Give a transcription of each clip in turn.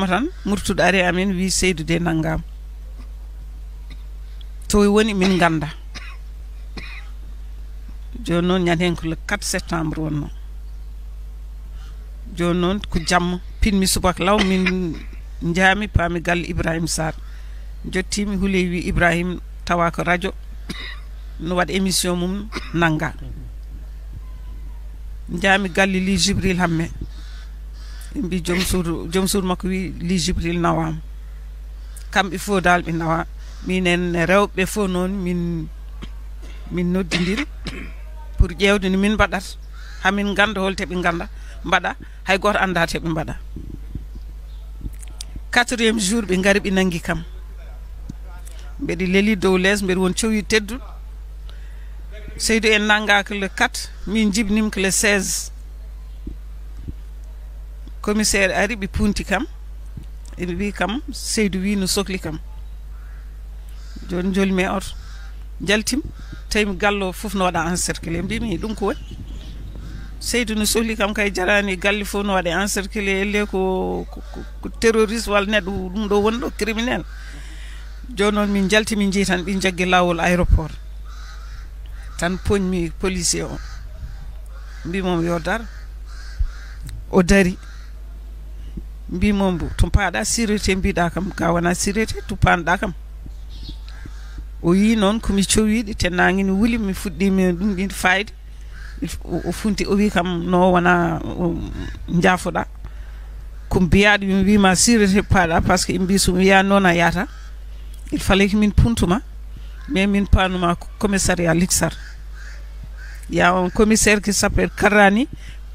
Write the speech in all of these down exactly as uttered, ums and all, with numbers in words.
Tan Murtuɗo ari amen, wi Seydou de nanngam. To woni min ngannda. Jooni noon, ñande heen ko le quatre septembre wonno. Jooni noon, ko jamma, pinmi subaka law, min njaami, paami galle Ibrahima Sarr. Jottiimi, huley wi Ibrahima tawa ko radio, no waɗa émission mum, nannga. Njaami galle li Jibril Hamme. Ɓe mbi joom suudu, joom suudu makko wi li Jibril nawaama. Kamɓe fof dal ɓe nawa. Minen rewɓe fof noon min, min noddidiri pour ƴeewde no min mbaɗata. Hamin ngannda hol te ɓe ngannda mbaɗa. Hay gooto annda te ɓe mbaɗa. Quatrième jour ɓe ngari ɓe nanngi kam. Mbeɗe leli dow les, mbeɗe won cowi tedduɗo. Seydou en nannga ko le quatre, min jibinima ko le seize. Commissaire ari, ɓe punti kam. Ene wi kam, Seydou wi no sokli kam. Jooni njolmi e oto. Njaltim, tawi mi gallo fof no waɗa encerclé. Mbimi ɗum ko woni? Seydou no sokli kam kay jarani galle fof no waɗa encerclé. Elle ko, ko, ko, ko terroriste walla neɗɗo ɗum ɗo woni ɗo criminel. Jooni noon min njalti, min njehi tan, ɓe njaggi laawol aéroport. Tan poñmi policier o. Mbimomi yo dar. O dari. Mbimomi, "To paaɗa sûreté mbiɗa kam, ka wona sûreté, to panɗa kam." O yi noon ko mi cowiɗi, te nangi ne wuli, mi fuɗɗi mi ɗum ɗin fayde. Il f-, o, o funti, o wi kam, "No wona, o, njaafoɗa. Ko mbiyaɗo, mi wima sûreté paaɗa, parce que ɓe mbi so mi wiya noon a yahata. Il fallait que min puntuma." Mais min panuma ko commissariat Liksar. Il y a un commissaire qui s'appelle Karrani.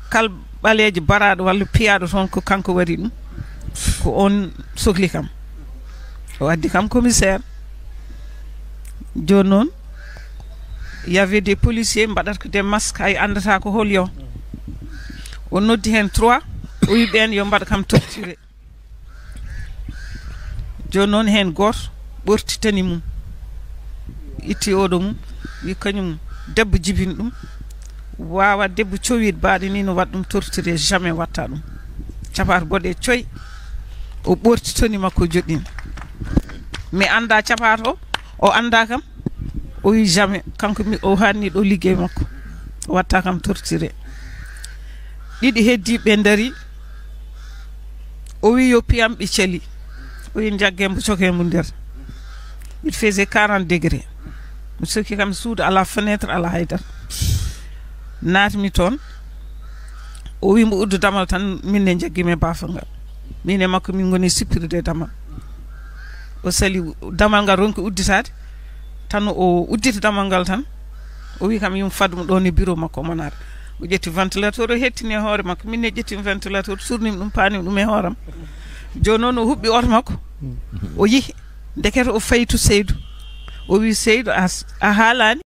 Kal ɓaleejo baraɗo walla piyaɗo toon, ko kanko waɗi ɗum. Ko on sokli kam. O addi kam commissaire. Jooni noon, il y avait des policiers mbaɗata ko des masques, hay anndata ko hol yo. O noddi heen trois, o wi ɓeen yo mbaɗ kam torturé. Jooni noon, heen gooto ɓorti tenue mum, itti oɗo mum, wi kañum debbo jibini ɗum, wawa debbo cowiɗo baaɗo ni no waɗa ɗum torturé, jamais watta ɗum. Capato boɗe coy, o ɓorti tenue makko, joɗɗini. Mi annda capato o, o annda kam. O wi jamais, kanko mi, o hanni ɗo liggey makko. O watta kam torturé. Ɗiɗi heddi ɓe dari. O wi yo piyam, ɓe cali. O wi jagge mbo, coke mbo nder. Il faisait quarante degrés. Mi sokki kam suudu, ala fenêtre, ala haydara. Naatmi toon. O wi mbo uddu damal tan, min ne jaggi mi baafa ngal. Min e makko min ngoni sippirde damal. O sali damal ngal, ronki udditaade. Tan o udditi damal ngal tan. O wi kam yum fadmo ɗon e bureau makko, omo naata. O ƴetti ventilateur, o hettini e hoore makko. Min ne ƴetti ventilateur, surnim ɗum, panim ɗum e hooram. Jooni noon o huɓɓi oto makko. O yihi. Ndekete o fayi to Seydou. O wi, "Seydou, a s-, a haalani?"